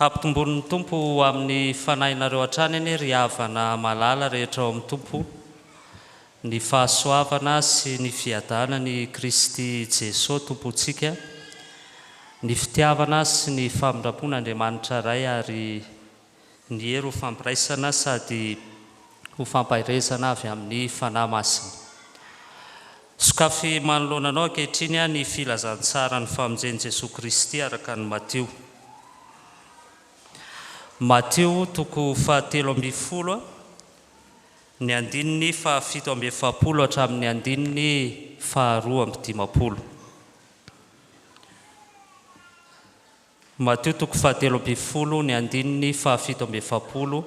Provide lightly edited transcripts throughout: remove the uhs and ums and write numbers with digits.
Hampitomboin'ny Tompo ho amin'ny fanahinareo hatrany anie ry havana malala rehetra ao amin'ny Tompo ny fahasoavana sy ny fiadanan'i Kristy Jesoa Tompontsika, ny fitiavana sy ny famindrampon'Andriamanitra Ray ary ny hery ho fampiraisana sady ho fampaherezana avy amin'ny Fanahy Masina. Sokafy manoloana anao ankehitriny ny filazantsaran'ny famonjen'i Jesoa Kristy araka an'i Matio. Matio toko fahatelo ambin'ny folo, ny andininy faha-47 hatramin'ny andininy faha-52. Matio toko fahatelo ambin'ny folo, ny andininy faha-47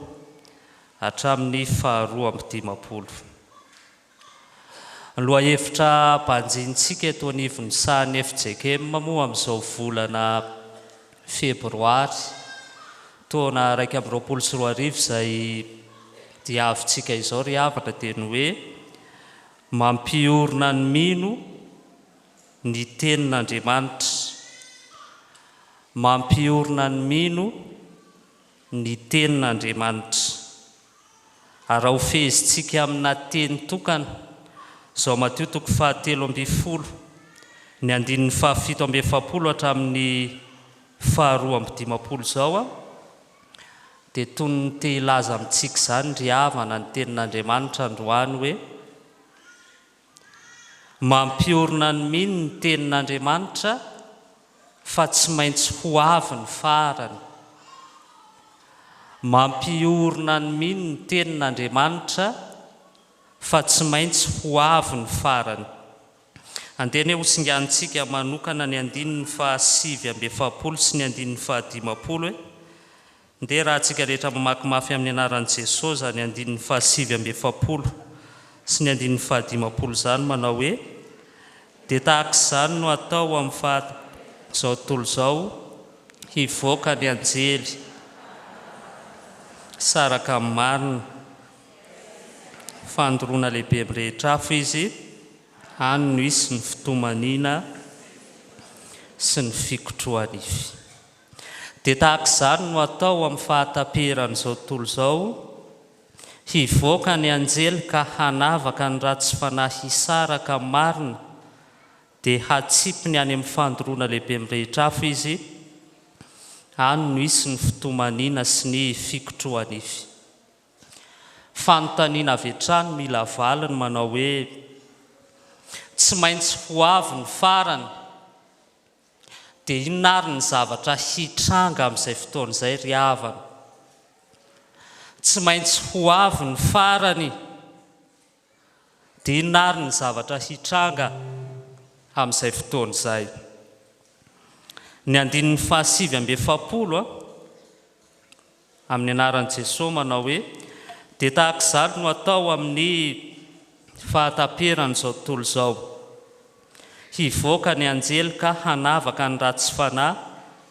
hatramin'ny faha-52. Ny lohahevitra banjinintsika eto anivon'ny sahan'ny fjkm moa amin'izao volana febroary taona 2021 izay diavintsika izao ry havana dia ny hoe mampiorina ny mino ny tenin'Andriamanitra. Mampiorina ny mino ny tenin'Andriamanitra. Ary raha hofehezintsika amina teny tokana, izao Matio toko fahatelo ambin'ny folo, ny andininy faha-47 hatramin'ny faha-52 izao, dia toy ny te hilaza amintsika izany ry havana ny tenin'Andriamanitra androany hoe, Mampiorina ny mino ny tenin'Andriamanitra fa tsy maintsy ho avy ny farany. Mampiorina ny mino ny tenin'Andriamanitra fa tsy maintsy ho avy ny farany. Andeha anie hosinganintsika manokana ny andininy faha-49 sy ny andininy faha-50 e! Ndeha raha antsika rehetra mamaky mafy amin'ny anaran'i Jesoa izany andininy faha-49 sy ny andininy faha-50 izany manao hoe, Dia tahaka izany no atao amin'ny faha izao tontolo izao, hivoaka ny anjely hisaraka amin'ny marina, fandoroana lehibe mirehitra afo izy, any no hisy ny fitomaniana sy ny fikotroha-nify. Dia tahaka izany no atao amin'ny fahataperan'izao tontolo izao, hivoaka ny anjely ka hanavaka ny ratsy fanahy hisaraka amin'ny marina, dia hatsipiny any amin'ny fandoroana lehibe mirehitra afo izy, any no hisy ny fitomaniana sy ny fikotroha-nify. Fanontaniana avy hatrany mila valiny manao hoe, Tsy maintsy ho avy ny farany. Dia inona ary ny zavatra hitranga amin'izay fotoana izay ry havana? Tsy maintsy ho avy ny farany. Dia inona ary ny zavatra hitranga amin'izay fotoana izay? Ny andininy faha-49 a. Amin'ny anaran'i Jesoa manao hoe, Dia tahaka izany no atao amin'ny fahataperan'izao tontolo izao. Hivoaka ny anjely ka hanavaka ny ratsy fanahy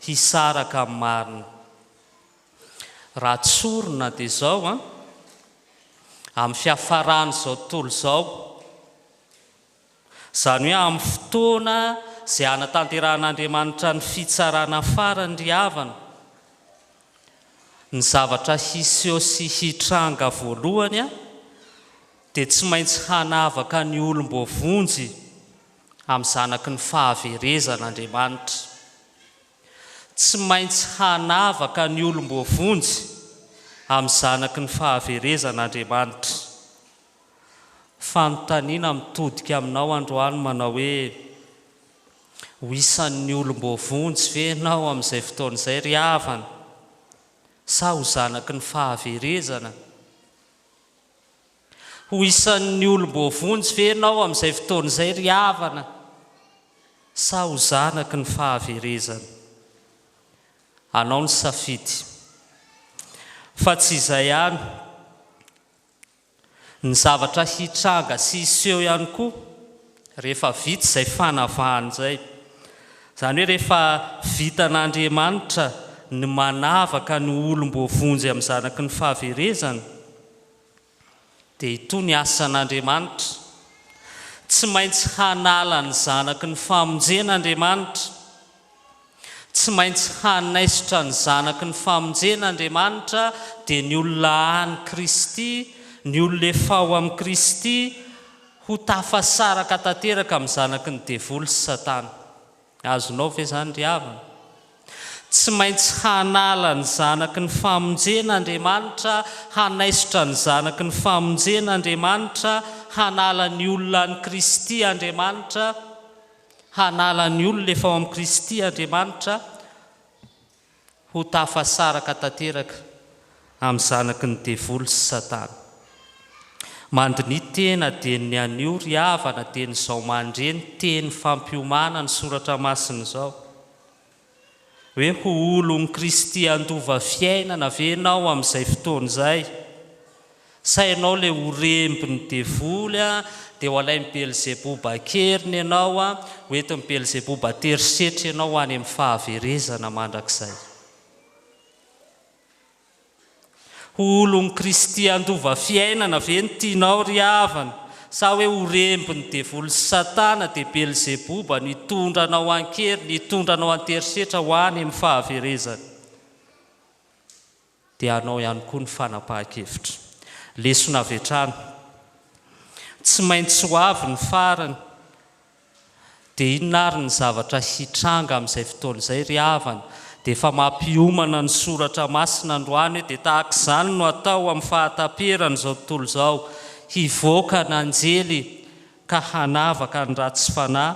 hisaraka amin'ny marina. Raha tsorina dia izao an, amin'ny fiafaran'izao tontolo izao, Izany hoe amin'ny fotoana izay hanatanterahan'Andriamanitra ny fitsarana farany ry havana, ny zavatra hiseho sy hitranga voalohany dia tsy maintsy hanavaka ny olom-boavonjy amin'ny zanaky ny fahaverezana Andriamanitra. Tsy maintsy hanavaka ny olom-boavonjy amin'ny zanaky ny fahaverezana Andriamanitra. Fanontaniana mitodika aminao androany manao hoe, Ho isan'ny olom-boavonjy ve ianao amin'izay fotoana izay ry havana? Sa ho zanaky ny fahaverezana? Ho isan'ny olom-boavonjy ve ianao amin'izay fotoana izay ry havana? Sa ho zanaky ny fahaverezana? Anao ny safidy. Fa tsy izay ihany. Ny zavatra hitranga sy hiseho ihany koa rehefa vita izay fanavahana izay. Izany hoe rehefa vitan'Andriamanitra ny manavaka ny olom-boavonjy amin'ny zanaky ny fahaverezana dia itony asan'Andriamanitra. Tsy maintsy hanala ny zanaky ny famonjena Andriamanitra. Tsy maintsy hanaisotra ny zanaky ny famonjena Andriamanitra, dia ny olona an'i Kristy, ny olona efa ao amin'i Kristy, ho tafasaraka tanteraka amin'ny zanaky ny devoly sy Satana. Azonao ve izany ry havana? Tsy maintsy hanala ny zanaky ny famonjena Andriamanitra, hanaisotra ny zanaky ny famonjena Andriamanitra, hanala ny olona an'i Kristy Andriamanitra, hanala ny olona efa ao amin'i Kristy Andriamanitra, ho tafasaraka tanteraka amin'ny zanaky ny devoly sy Satana. Mandiniha tena dia ny anio ry havana dia ny izao mandre ny teny fampiomana ny soratra masina izao. Hoe ho olon'i Kristy handova fiainana ve ianao amin'izay fotoana izay? Sa ianao ilay ho rembin'ny devoly dia ho alain'i Belzeboba an-keriny ianao, ho entin'i Belzeboba an-terisetra ianao ho any amin'ny fahaverezana mandrakizay? Ho olon'i Kristy handova fiainana ve no tianao ry havana? Sa hoe ho rembin'ny devoly sy Satana dia Belzeboba no hitondra anao an-keriny, hitondra anao an-terisetra ho any amin'ny fahaverezana? Dia anao ihany koa ny fanapahan-kevitra. Lesona avy hatrany. Tsy maintsy ho avy ny farany. Dia inona ary ny zavatra hitranga amin'izay fotoana izay ry havana? Dia efa mampiomana ny soratra masina androany hoe dia tahaka izany no atao amin'ny fahataperan'izao tontolo izao, hivoaka ny anjely ka hanavaka ny ratsy fanahy,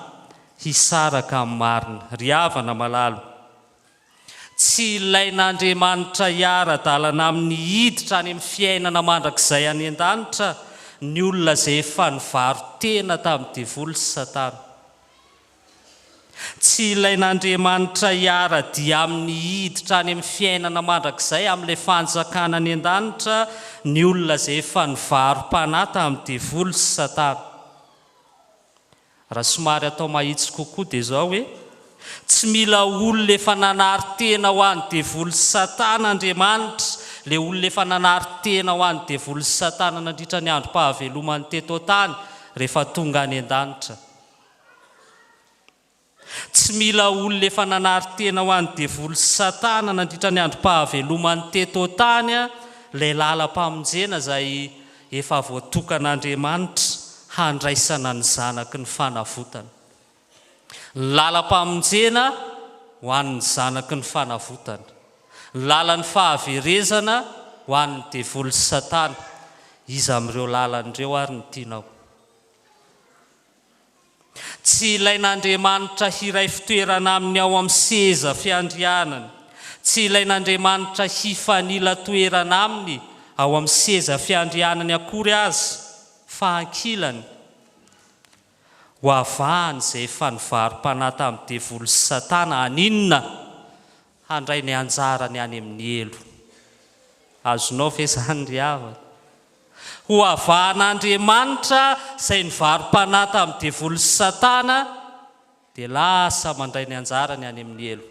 hisaraka amin'ny marina. Ry havana malala. Tsy ilain'Andriamanitra hiara-dalana aminy hiditra any amin'ny fiainana mandrakizay any an-danitra ny olona izay efa nivaro-tena tamin'ny devoly sy Satana. Tsy ilain'Andriamanitra hiara-dia aminy hiditra any amin'ny fiainana mandrakizay amin'ilay fanjakana any an-danitra ny olona izay efa nivaro-panahy tamin'ny devoly sy Satana. Raha somary atao mahitsy kokoa dia izao hoe, tsy mila olona efa nanary tena ho an'ny devoly sy satana Andriamanitra, ilay olona efa nanary tena ho an'ny devoly sy satana nandritra ny androm-pahavelomany teto an-tany rehefa tonga any an-danitra. Tsy mila olona efa nanary tena ho an'ny devoly sy satana nandritra ny androm-pahavelomany teto an-tany ilay lalam-pamonjena izay efa voatokan'Andriamanitra handraisana ny zanaky ny fanavotana. Ny lalam-pamonjena ho an'ny zanaky ny fanavotana. Ny lalan'ny fahaverezana ho an'ny devoly sy satana. Iza amin'ireo lalana ireo ary no tianao? Tsy ilain'Andriamanitra hiray fitoerana aminy ao amin'ny seza fiandrianany. Tsy ilain'Andriamanitra hifanila toerana aminy ao amin'ny seza fiandrianany akory aza, fa ankilany, ho avahany izay efa nivaro-panahy tamin'ny devoly sy Satana haninona? Handray ny anjarany any amin'ny helo. Azonao ve izany ry havana? Ho avahan'Andriamanitra izay nivaro-panahy tamin'ny devoly sy Satana dia lasa mandray ny anjarany any amin'ny helo.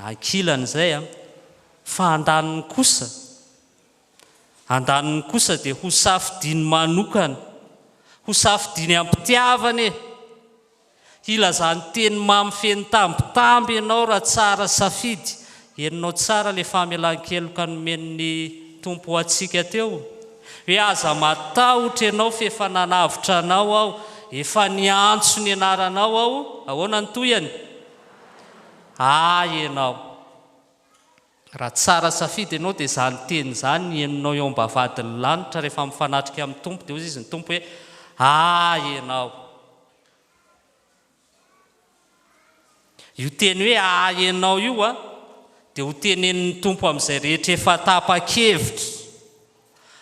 Ankilan'izay, fa andaniny kosa, andaniny kosa dia ho safidiany manokana, ho safidiany am-pitiavana e! Hilazany teny mamy feno tambitamby ianao raha tsara safidy. Henonao tsara ilay famelan-keloka nomen'ny Tompo ho antsika teo? Hoe aza matahotra ianao f'efa nanavotra anao aho, efa niantso ny anaranao aho, ahoana ny tohiny? Ahy ianao. Raha tsara safidy ianao dia izany teny izany ny henonao eo am-bavahadin'ny lanitra rehefa mifanatrika amin'ny Tompo dia hoy izy ny Tompo hoe Ahy ianao. Io teny hoe Ahy ianao io a dia ho tenenin'ny Tompo amin'izay rehetra efa tapa-kevitra.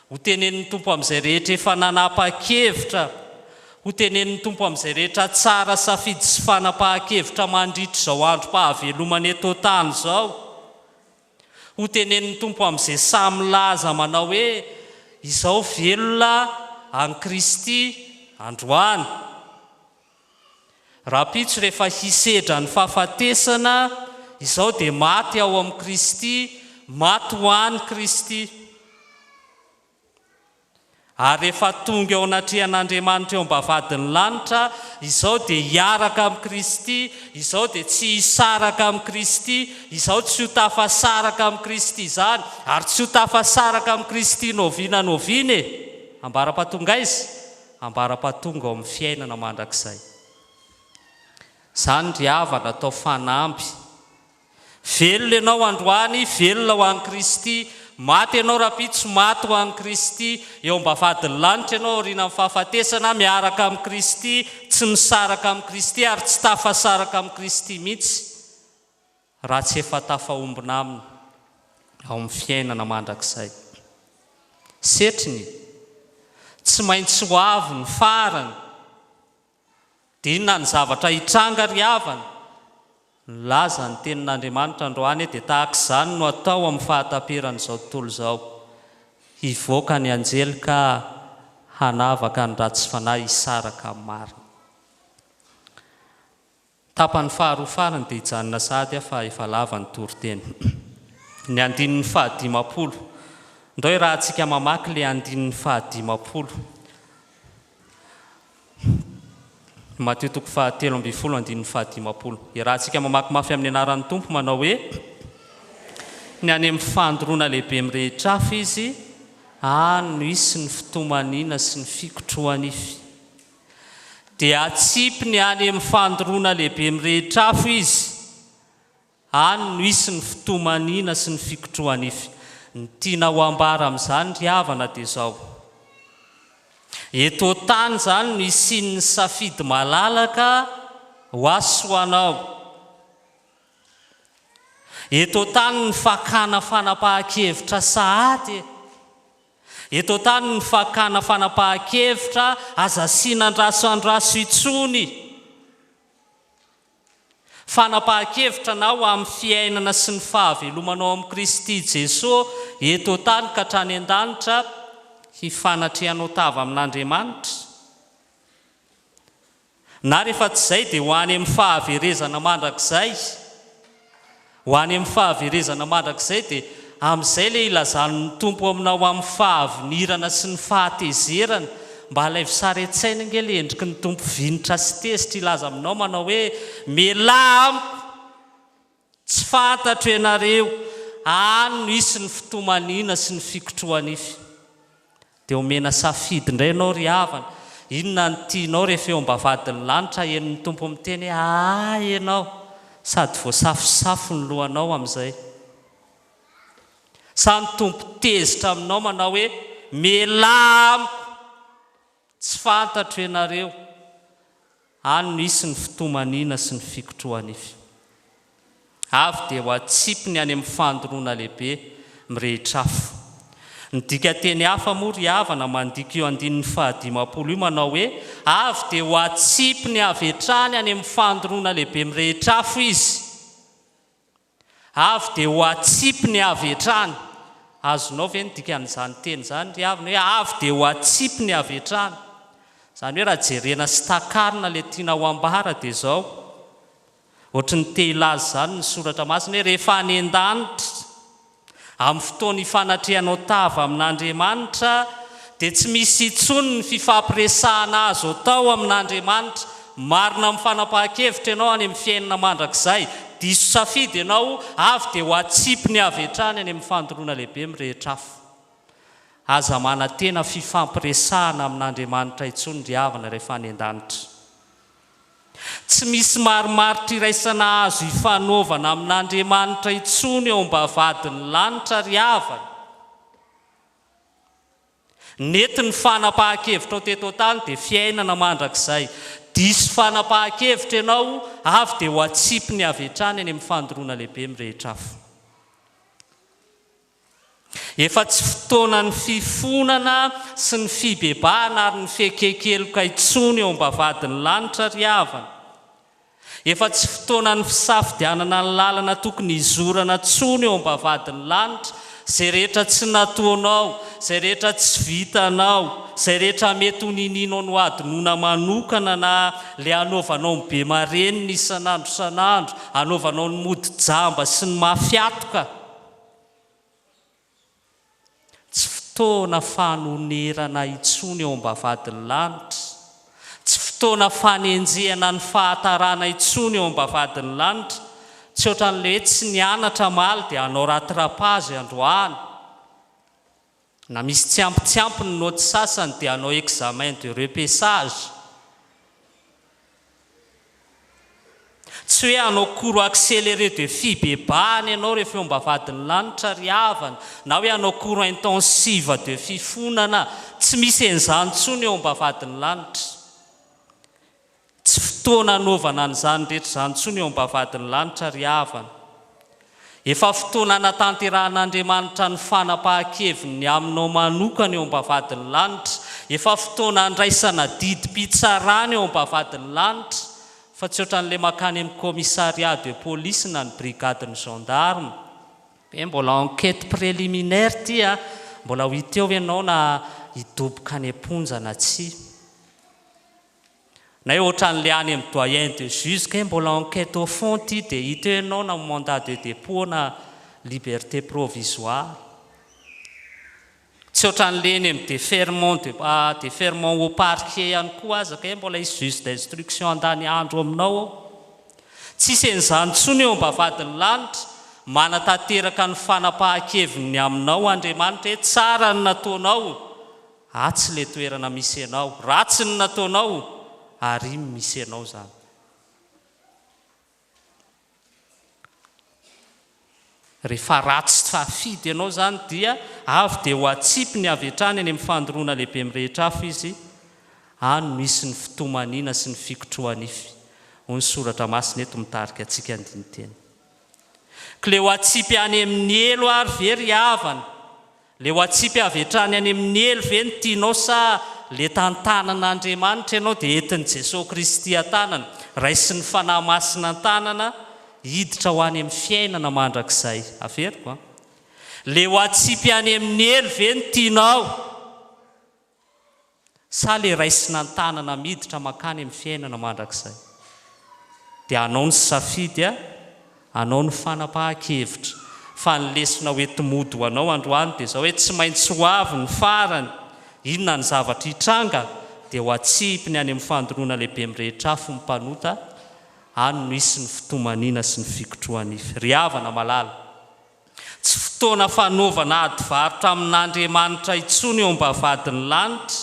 Ho tenenin'ny Tompo amin'izay rehetra efa nanapa-kevitra. Ho tenenin'ny Tompo amin'izay rehetra tsara safidy sy fanapahan-kevitra mandritra izao androm-pahavelomana eto an-tany izao. Ho tenenin'ny Tompo amin'izay sahy milaza manao hoe, Izao velona an'i Kristy androany. Rahampitso rehefa hisedra ny fahafatesana, izao dia maty ao amin'i Kristy, maty ho an'i Kristy. Ary rehefa tonga eo anatrehan'Andriamanitra eo am-bavahadin'ny lanitra, izao dia hiaraka amin'i Kristy, izao dia tsy hisaraka amin'i Kristy, izao tsy ho tafasaraka amin'i Kristy izany, ary tsy ho tafasaraka amin'i Kristy n'oviana n'oviana e! Ambara-pahatonga aiza? Ambara-pahatonga ao amin'ny fiainana mandrakizay. Izany ry havana atao fanamby. Velona ianao androany, velona ho an'i Kristy. Maty ianao rahampitso, maty ho an'i Kristy. Eo am-bavahadin'ny lanitra ianao aorianan'ny fahafatesana, miaraka amin'i Kristy, tsy misaraka amin'i Kristy ary tsy tafasaraka amin'i Kristy mihitsy raha tsy efa tafaombona Aminy ao amin'ny fiainana mandrakizay. Setriny, tsy maintsy ho avy ny farany. Dia inona ny zavatra hitranga ry havana? Nilaza ny tenin'Andriamanitra androany hoe dia tahaka izany no atao amin'ny fahataperan'izao tontolo izao. Hivoaka ny anjely ka hanavaka ny ratsy fanahy hisaraka amin'ny marina. Tapany faharoa farany dia hijanona sahady aho fa efa lava ny toriteny. Ny andininy fahadimampolo. Ndao irahantsika mamaky ilay andininy fahadimampolo. Matio toko fahatelo ambin'ny folo andininy fahadimampolo. Iarahantsika mamaky mafy amin'ny anaran'ny Tompo manao hoe, Ny any amin'ny fandoroana lehibe mirehitra afo izy, any no hisy ny fitomaniana sy ny fikotroha-nify. Dia atsipiny any amin'ny fandoroana lehibe mirehitra afo izy, any no hisy ny fitomaniana sy ny fikotroha-nify. Ny tiana ho ambara amin'izany ry havana dia izao, eto an-tany izany no hisian'ny safidy malalaka ho ahy sy ho anao. Eto an-tany ny fakana fanapahan-kevitra sahady e! Eto an-tany ny fakana fanapahan-kevitra, aza asiana andraso andraso intsony. Fanapahan-kevitra na ho amin'ny fiainana sy ny fahavelomanao amin'i Kristy Jesoa eto an-tany ka hatrany an-danitra, hifanatrehanao tava amin'Andriamanitra. Na rehefa tsy izay dia ho any amin'ny fahaverezana mandrakizay. Ho any amin'ny fahaverezana mandrakizay dia amin'izay ilay ilazan'ny Tompo aminao amin'ny fahavinirana sy ny fahatezerana. Mba alaivo sary an-tsaina ange ilay endriky ny Tompo vinitra sy tezitra hilaza aminao manao hoe, Mialà amiko! Tsy fantatro ianareo, any no hisy ny fitomaniana sy ny fikotroha-nify. Dia omena safidy indray ianao ry havana, inona no tianao rehefa eo am-bavahadin'ny lanitra henon'ny Tompo miteny hoe aa ianao, sady voasafosafo ny lohanao amin'izay. Sa ny Tompo tezitra aminao manao hoe mialà amiko! Tsy fantatro ianareo, any no hisy ny fitomaniana sy ny fikotroha-nify. Avy dia ho atsipiny any amin'ny fandoroana lehibe mirehitra afo. Ny dikanteny hafa moa ry havana mandika io andininy fahadimampolo io manao hoe, avy dia ho atsipiny avy hatrany any amin'ny fandoroana lehibe mirehitra afo izy. Avy dia ho atsipiny avy hatrany. Azonao ve ny dikan'izany teny izany ry havana hoe avy dia ho atsipiny avy hatrany? Izany hoe raha jerena sy takarina ilay tiana ho ambara dia izao, ohatry ny te hilaza izany ny soratra masina hoe rehefa any an-danitra, Amin'ny fotoana ifanatrehanao tava amin'Andriamanitra, dia tsy misy intsony ny fifampiresahana azo atao amin'Andriamanitra. Marina amin'ny fanapahan-kevitra ianao any amin'ny fiainana mandrakizay. Diso safidy ianao, avy dia ho atsipiny avy hatrany any amin'ny fandoroana lehibe mirehitra afo. Aza manantena fifampiresahana amin'Andriamanitra intsony ry havana rehefa any an-danitra. Tsy misy marimaritra iraisana azo ifanaovana amin'Andriamanitra intsony eo am-bavahadin'ny lanitra ry havana. Nety ny fanapahan-kevitrao teto an-tany dia fiainana mandrakizay. Diso fanapahan-kevitra ianao, avy dia ho atsipiny avy hatrany any amin'ny fandoroana lehibe mirehitra afo. Efa tsy fotoanan'ny fifonana sy ny fibebahana ary ny fieken-keloka intsony eo am-bavahadin'ny lanitra ry havana. Efa tsy fotoanan'ny fisafidianana ny lalana tokony hizorana intsony eo am-bavahadin'ny lanitra, izay rehetra tsy nataonao, izay rehetra tsy vitanao, izay rehetra mety ho ninianao nohadinoina manokana na ilay hanaovanao ny bemarenina isan'andro isan'andro, hanaovanao ny mody jamba sy ny mafy atoka. Tsy fotoana. fotoana fanonerana intsony eo am-bavahadin'ny lanitra. Tsy fotoana fanenjehana ny fahatarana intsony eo am-bavahadin'ny lanitra. Tsy ohatran'ilay hoe tsy nianatra omaly dia hanao rattrapage androany. Na misy tsy ampy tsy ampy ny naoty sasany dia hanao examen de repêchage. Tsy hoe hanao cours accéléré de fibebahana ianao rehefa eo am-bavahadin'ny lanitra ry havana, na hoe hanao cours intensive de fifonana, tsy misy an'izany intsony eo am-bavahadin'ny lanitra. Tsy fotoana hanaovana an'izany rehetra izany intsony eo am-bavahadin'ny lanitra ry havana. Efa fotoana hanatanterahan'Andriamanitra ny fanapahan-keviny ny aminao manokana eo am-bavahadin'ny lanitra. Efa fotoana handraisana didim-pitsarana eo am-bavahadin'ny lanitra, fa tsy ohatran'ilay mankany amin'ny commissariat de police na ny brigadin'ny gendarme. Hoe mbola enquête préliminaire ity a, mbola ho hita eo ianao na hidoboka any am-ponja na tsia. Na hoe ohatran'le any amin'ny doyen de juge kay mbola enquête au fond ty dia hita eo ianao na mandat de dépôt na liberté provisoire. Tsy ohatran'le eny amin'ny déferment de déferment au parquet ihany koa aza kay mbola hisy juge d'instruction handany andro aminao ao. Tsisy an'izany intsony eo am-bavahadin'ny lanitra, manatanteraka ny fanapahan-keviny ny aminao Andriamanitra hoe tsara ny nataonao, Atsy le toerana misy enao. Ratsy ny nataonao ary iny misy enao zany. Rehefa ratsy safidy enao zany dia avy dia ho atsipiny avy hatrany any amin'ny fandoroana lehibe mirehitra afo izy, any no hisy ny fitomaniana sy ny fikotroha-nify, hoy ny soratra masina eto mitarika antsika andinin-teny. K'le ho atsipy any amin'ny helo ary ve ry havana? Le ho atsipy avy hatrany any amin'ny helo ve no tianao sa le tantanan'Andriamanitra ianao dia entin'i Jesoa Kristy an-tanana, raisin'ny Fanahy Masina an-tanana hiditra ho any amin'ny fiainana mandrakizay? Averiko an. Le ho atsipy any amin'ny helo ve no tianao? Sa le raisina an-tanana miditra mankany amin'ny fiainana mandrakizay? Dia anao ny safidy a, anao ny fanapahan-kevitra. Fa ny lesona ho enti-mody ho anao androany dia izao hoe tsy maintsy ho avy ny farany. Inona ny zavatra hitranga? Dia ho atsipiny any amin'ny fandoroana lehibe mirehitra afo ny mpanota, any no hisy ny fitomaniana sy ny fikotroha-nify. Ry havana malala! Tsy fotoana fanaovana ady varotra amin'Andriamanitra intsony eo am-bavahadin'ny lanitra,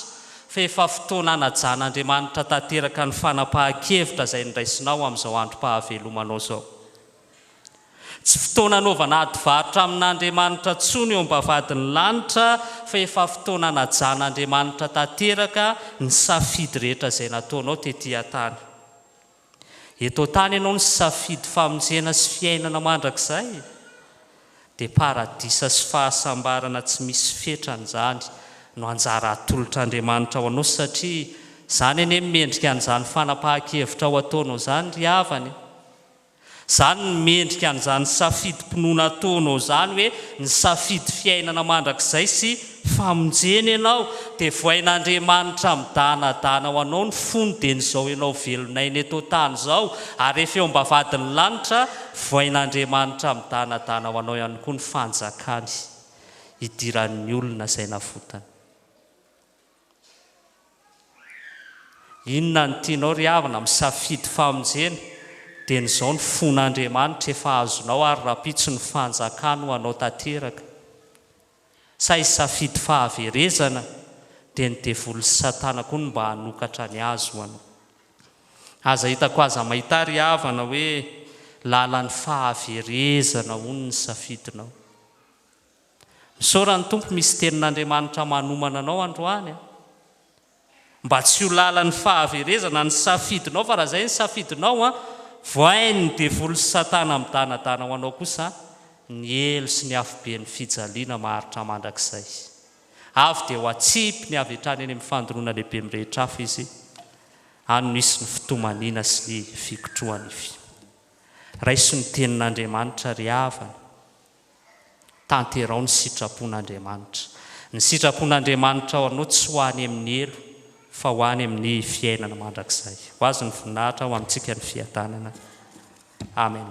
fa efa fotoana hanajan'Andriamanitra tanteraka ny fanapahan-kevitra izay noraisinao amin'izao androm-pahavelomanao izao. Tsy fotoana hanaovana ady varotra amin'Andriamanitra intsony eo am-bavahadin'ny lanitra, fa efa fotoana hanajan'Andriamanitra tanteraka ny safidy rehetra izay nataonao tetỳ an-tany. Eto an-tany ianao nisafidy famonjena sy fiainana mandrakizay, dia paradisa sy fahasambarana tsy misy fetrany izany no anjara atolotr'Andriamanitra ho anao satria izany anie mendrika an'izany fanapahan-kevitra ho ataonao izany ry havana e! Izany no mendrika an'izany safidim-pinoana ataonao izany hoe nisafidy fiainana mandrakizay sy famonjena ianao dia vohain'Andriamanitra midanadana ho anao ny fony dia ny izao ianao velon'aina eto an-tany izao ary rehefa eo am-bavahadin'ny lanitra vohain'Andriamanitra midanadana ho anao ihany koa ny fanjakany hidiran'ny olona izay navotany. Inona no tianao ry havana, misafidy famonjena, dia ny izao ny fon'Andriamanitra efa azonao ary rahampitso ny fanjakany ho anao tanteraka. Sa hisafidy fahaverezana, dia ny devoly sy satana koa no mba hanokatra ny azy ho anao. Aza hitako aza mahita ry havana hoe lalan'ny fahaverezana hono ny safidinao. Misaora ny Tompo misy tenin'Andriamanitra manomana anao androany a! Mba tsy ho lalan'ny fahaverezana ny safidinao fa raha izay ny safidinao an, vohain'ny devoly sy satana midanadana ho anao kosa ny helo sy ny afoben'ny fijaliana maharitra mandrakizay. Avy dia ho atsipiny avy hatrany eny amin'ny fandoroana lehibe mirehitra afo izy, any no hisy ny fitomaniana sy ny fikotroha-nify. Raiso ny tenin'Andriamanitra ry havana. Tanteraho ny sitrapon'Andriamanitra. Ny sitrapon'Andriamanitra ho anao tsy ho any amin'ny helo fa ho any amin'ny fiainana mandrakizay. Ho Azy ny voninahitra, ho amintsika ny fiadanana. Amen.